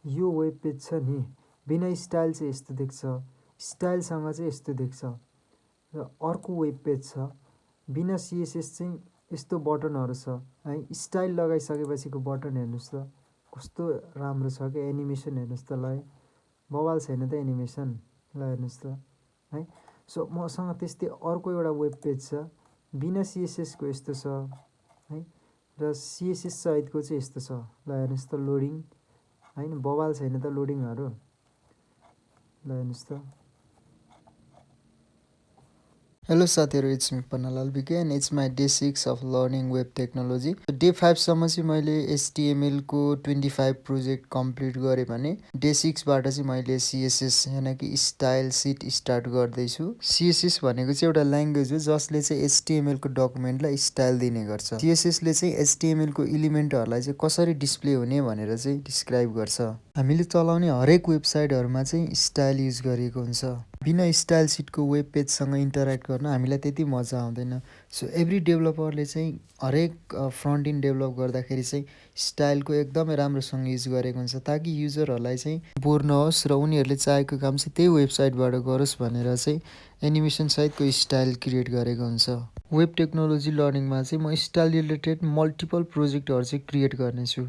यो web page छ नि बिना स्टाइल चाहिँ यस्तो देख्छ, स्टाइलसँग चाहिँ यस्तो देख्छ। र अर्को वेब पेज छ बिना सिएसएस चाहिँ यस्तो बटनहरू छ है। स्टाइल लगाइसकेपछिको बटन हेर्नुहोस् त कस्तो राम्रो छ क्या, एनिमेसन हेर्नुहोस् त। ल बवाल छैन त एनिमेसन, ल हेर्नुहोस् त है। सो मसँग त्यस्तै अर्को एउटा वेब पेज छ बिना सिएसएसको यस्तो छ है, र सिएसएस सहितको चाहिँ यस्तो छ। ल हेर्नुहोस् त लोडिङ होइन, बवाल छैन त लोडिङहरू। ल हेर्नुहोस् त। हेलो साथीहरू, it's me Pannalal BK and it's my day 6 of learning web technology. Day 5सम्म चाहिँ मैले एचटिएमएलको 25 प्रोजेक्ट कम्प्लिट गरेँ भने डे 6बाट चाहिँ मैले सिएसएस यानि कि स्टाइल सिट स्टार्ट गर्दैछु। सिएसएस भनेको चाहिँ एउटा ल्याङ्ग्वेज हो जसले चाहिँ एचटिएमएलको डकुमेन्टलाई स्टाइल दिने गर्छ। सिएसएसले चाहिँ एचटिएमएलको इलिमेन्टहरूलाई चाहिँ कसरी डिस्प्ले हुने भनेर चाहिँ डिस्क्राइब गर्छ। हामीले चलाउने हरेक वेबसाइटहरूमा चाहिँ स्टाइल युज गरिएको हुन्छ। बिना स्टाइल सिटको वेब पेजसँग इन्टरेक्ट गर्न हामीलाई त्यति मजा आउँदैन। सो एभ्री डेभलपरले चाहिँ हरेक फ्रन्ट इन्ड डेभलप गर्दाखेरि चाहिँ स्टाइलको एकदमै राम्रोसँग युज गरेको हुन्छ ताकि युजरहरूलाई चाहिँ बोर नहोस् र उनीहरूले चाहेको काम चाहिँ त्यही वेबसाइटबाट गरोस् भनेर चाहिँ एनिमेसन सहितको स्टाइल क्रिएट गरेको हुन्छ। वेब टेक्नोलोजी लर्निङमा चाहिँ म स्टाइल रिलेटेड मल्टिपल प्रोजेक्टहरू चाहिँ क्रिएट गर्नेछु।